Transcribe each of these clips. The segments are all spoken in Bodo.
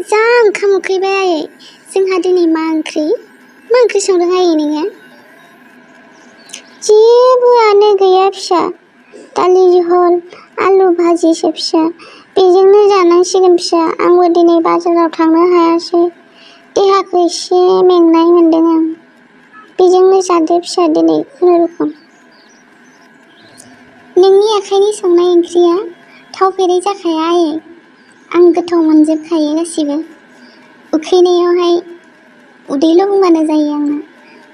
जा ओंखाम उखैबाय आयै जोंहा दिनै मा ओंख्रि संदों आयै नोङो जेबोआनो गैया फिसा दालि जहल आलु भाजिसो फिसा बेजोंनो जानांसिगोन फिसा आंबो दिनै बाजाराव थांनो हायासै देहाखौ एसे मेंनाय मोनदों आं बेजोंनो जादो फिसा दिनै खुनुरुखुम नोंनि आखाइनि संनाय ओंख्रिया थावफेरै जाखाया आयै आं गोथाव मोनजोबखायो गासिबो उखैनायावहाय उदैल' बुंबानो जायो आंना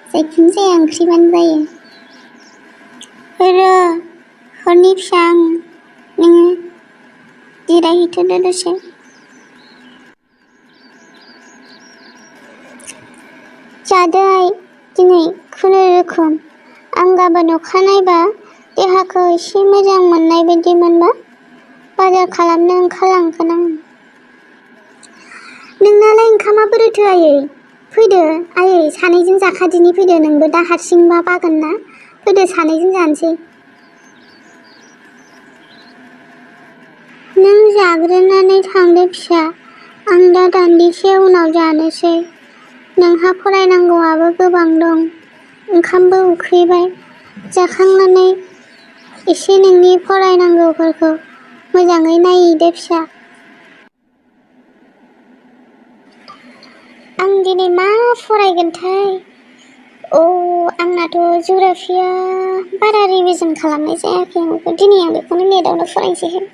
जायखिजाया जाया ओंख्रिबानो जायो हरनि फिसा आं नोङो जिरायहैथ'दो दसे जादो आइ दिनै खुनुरुखुम आं गाबोन अखानायबा देहाखौ एसे मोजां मोननाय बायदि मोनबा बाजार खालामनो ओंखारलांगोन आं नोंनालाय ओंखामा बोरोथो आयै फैदो आयै सानैजों जाखादिनि फैदो नोंबो दा हारसिंबा बागोन ना फैदो सानैजों जानोसै नों जाग्रोनानै थांदो फिसा आं दा दान्दिसे उनाव जानोसै नोंहा फरायनांगौआबो गोबां दं ओंखामबो उखैबाय जाखांनानै एसे नोंनि फरायनांगौफोरखौ मोजाङै नायहैदो फिसा आं दिनै मा फरायगोनथाय आंनाथ' जिअ'ग्राफिया बारा रिभिजन खालामनाय जायाखै आं दिनै आं बेखौनो नेटआवनो फरायनोसैहाय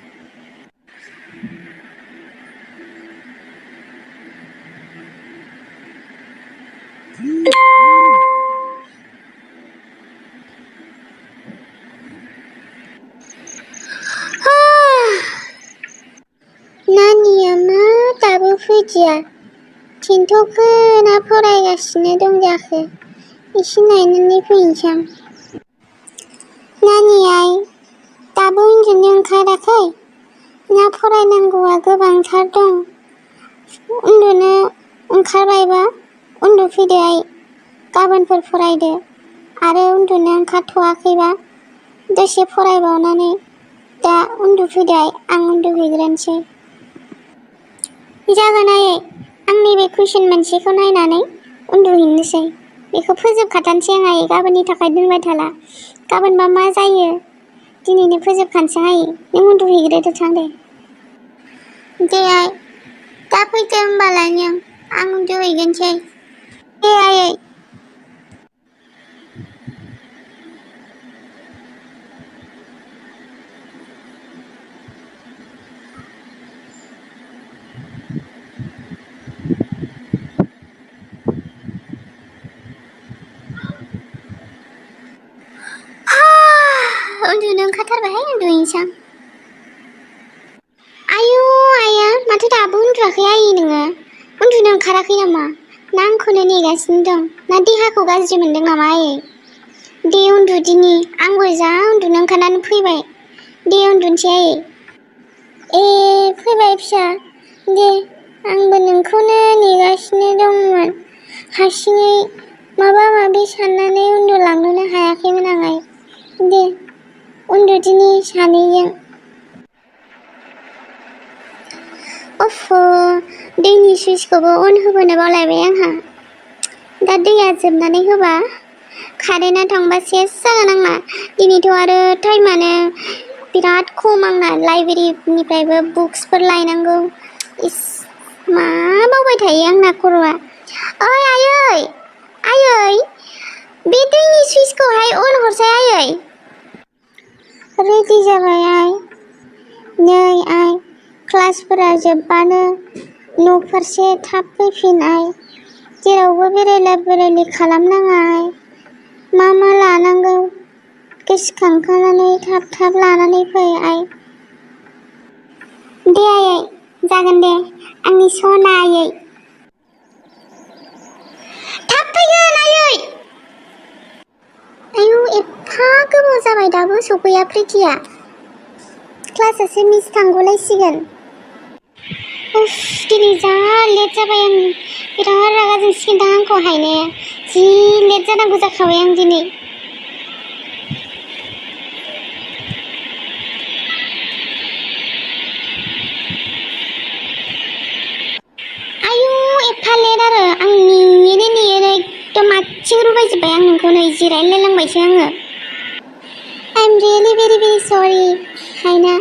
नानिया मा दाबो फैदिया थिनथ'खो ना फरायगासिनो दं जाखो एसे नायनानै फैनोसै आं नानि आइ दाबो उन्दुनो ओंखाराखै ना फरायनांगौआ गोबांथार दं उन्दुनो ओंखारबायबा उन्दुफैदो आइ गाबोनफोर फरायदो आरो उन्दुनो ओंखारथ'वाखैबा दसे फरायबावनानै दा उन्दुफैदो आइ आं उन्दुहैग्रोनोसै जागोन आयै आं नैबे कुइसन मोनसेखौ नायनानै उन्दुहैनोसै बेखौ फोजोबखाथारनोसै आं आयै गाबोननि थाखाय दोनबाय थाला गाबोनबा मा जायो दिनैनो फोजोबखानोसै आयै नों उन्दुहैग्रोदो थां दे आइ दा फैदो होमबालाय नों आं उन्दुहैग्रोनोसै दे आयै उन्दुनो ओंखारथारबायहाय उन्दुहैनोसै आं आयु आइया माथो दाबो उन्दुआखै आयै नोङो उन्दुनो ओंखाराखै नामा ना आंखौनो नेगासिनो दं ना देहाखौ गाज्रि मोनदों नामा आयै दे उन्दुदिनि आंबो जा उन्दुनो ओंखारनानै फैबाय दे उन्दुनोसै आयै फैबाय फिसा दे आंबो नोंखौनो नेगासिनो दंमोन हारसिङै माबा माबि साननानै उन्दुलांनोनो हायाखैमोन आं आइ दे उन्दुदिनि सानैजों दैनि सुइचखौबो अन होबोनो बावलायबाय आंहा दा दैया जोबनानै होबा कारेन्टआ थांबा सेस जागोन आंना दिनैथ' आरो टाइमानो बिराद खम आंना लाइब्रेरिनिफ्रायबो बुक्सफोर लायनांगौ इस मा बावबाय थायो आंना खर'आ ओइ आयै बे दैनि सुइचखौहाय अन हरसाय आयै रेडि जाबाय आइ नै आइ क्लासफोरा जोबबानो न'फारसे थाब फैफिन आइ जेरावबो बेरायला बेरायलि खालामनाङा आइ मा लानांगौ गोसोखांखानानै थाब लानानै फै आइ दे आयै जागोन दे आंनि सना आयै थाब फैगोन आयै आयु एफा गोबाव जाबाय दाबो सफैया प्रिथिया क्लासासो मिस थांगौलायसिगोन दिनै जा लेट जाबाय आं बिराद रागा जोंसिगोनदां आंखौहायनो जि लेट जानांगौ जाखाबाय आं दिनै जिरायलायलांबायसो आङो I'm really very very sorry हायना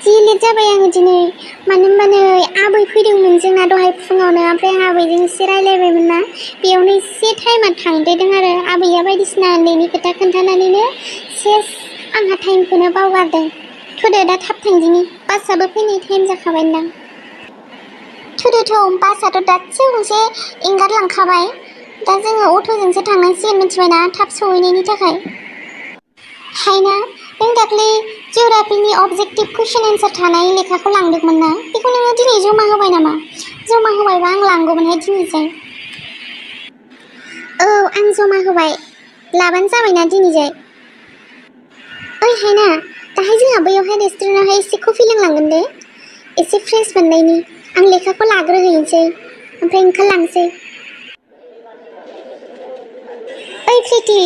जि लेट जाबाय आङो दिनै मानो होनबा नै आबै फैदोंमोन जोंना दहाय फुङावनो ओमफ्राय आं आबैजों एसे रायलायबायमोन ना बेयावनो एसे टाइमा थांदेरदों आरो आबैया बायदिसिना उन्दैनि खोथा खोन्थानानैनो सेस आंहा टाइमखौनो बावगारदों थुदो दा थाब थांदिनि बासआबो फैनाय टाइम जाखाबायदां थुदोथ' बासआथ' दासो गंसे एंगारलांखाबाय दा जोङो अट'जोंसो थांनांसिगोन मिथिबायना थाब सहैनायनि थाखाय हायना नों दाख्लै जिअ'ग्राफिनि अबजेक्टिभ कुइसन एन्सार थानाय लेखाखौ लांदोंमोन ना बेखौ नोङो दिनै जमा होबाय नामा जमा होबायबा आं लांगौमोनहाय दिनैजाय औ आं जमा होबाय लाबानो जाबायना दिनैजाय ओइ हायना दाहाय जोंहा बैयावहाय रेस्टुरेन्टावहाय एसे कफि लोंलांगोन दे एसे फ्रेस मोननायनि आं लेखाखौ लाग्रोहैनोसै ओमफ्राय ओंखारलांसै ओइ प्रिति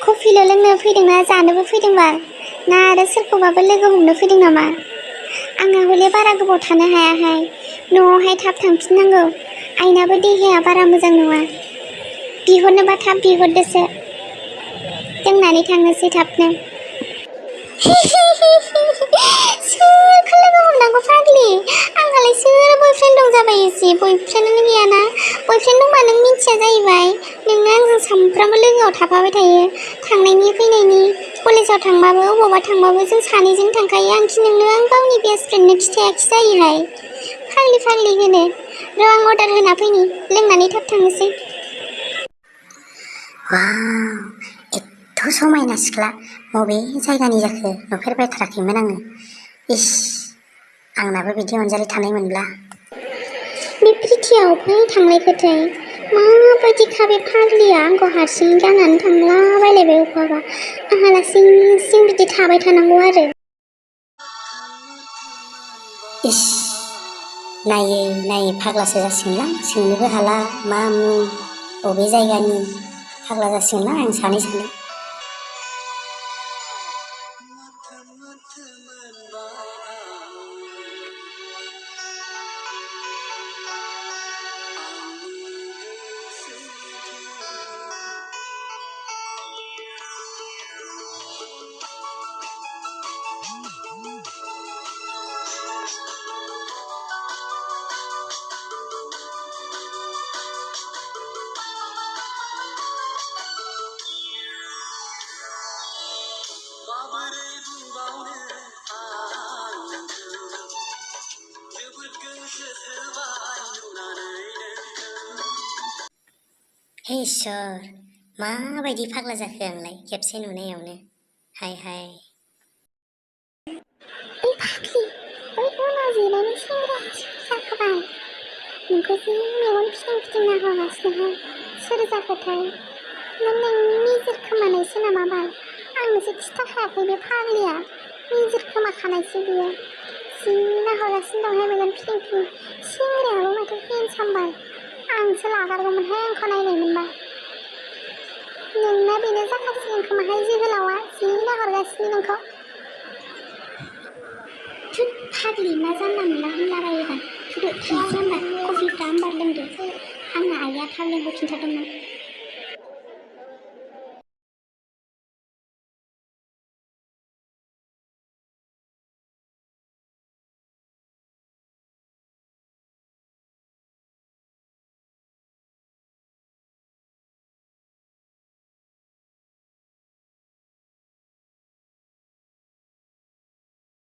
कफिल' लोंनो फैदोंना जानोबो फैदोंबा ना आरो सोरखौबाबो लोगो हमनो फैदों नामा आंहा हले बारा गोबाव थानो हायाहाय न'आवहाय थाब थांफिननांगौ आइनाबो देहाया बारा मोजां नङा बिहरनोबा थाब बिहरदोसो लोंनानै थांनोसै थाबनो सोरखौ लोगो हमनांगौ फाग्लि आंहालाय सोर बयफ्रेन्ड दं जाबायोसै बयफ्रेन्डआनो गैयाना बयफ्रेन्ड दंबा नों मिन्थिया जाहैबाय नोंनो आंजों सामफ्रामबो लोगोआव थाफाबाय थायो थांनायनि फैनायनि कलेजाव थांबाबो अबावबा थांबाबो जों सानैजों थांखायो आंखि नोंनो आं गावनि बेस्ट फ्रेन्डनो खिथायाखि जायोहाय फाग्लि होनो र' आं अर्डार होना फैनि लोंनानै थाब थांनोसै एथ' समायना सिख्ला बबे जायगानि जाखो नुफेरबायथाराखैमोन आङो इस आंनाबो बिदि अनजालि थानाय मोनब्ला बे प्रिथियाव फै थांनायखोथाय माबायदिखा बे फाग्लिया आंखौ हारसिं गारनानै थांलाबायलायबाय अबावबा आंहा लासिं बिदि थाबाय थानांगौ आरो इस नायै फाग्लासो जासिगोनलां सोंनोबो हाला मा मुं बबे जायगानि फाग्ला जासिगोनलां आं सानै हे इसोर माबायदि फाग्ला जाखो आंलाय खेबसे नुनायावनो हाय ओइ फाग्लि बै उनाव जिरायनाय सेंग्राया सोर जाखोबाल नोंखौ जि मेगन फिदिं नाहरगासिनोहाय सोर जाखोथाय नों नोंनि निजोर खोमानायसो नामा बाल आंनोसो खिथाखायाखै बे फाग्लिया निजोर खोमाखानायसो बियो जि नाहरगासिनो दंहाय मेगन फिदिं सेंग्रायाबो माथो हेन्डसाम बाल आंसो लागारगौमोनहाय आंखौ नायनाय मोनबा नोंना बेनो जाखासिगोन खोमाहाय जोहोलावा जि नाहरगासिनो नोंखौ थुद फाग्लि मा जानला मोनला होनलाबायोबा थुदो थांसै होमबा कफिफ्रा होमबा लोंदो आंना आइया थाब लेंहरफिनथारदोंमोन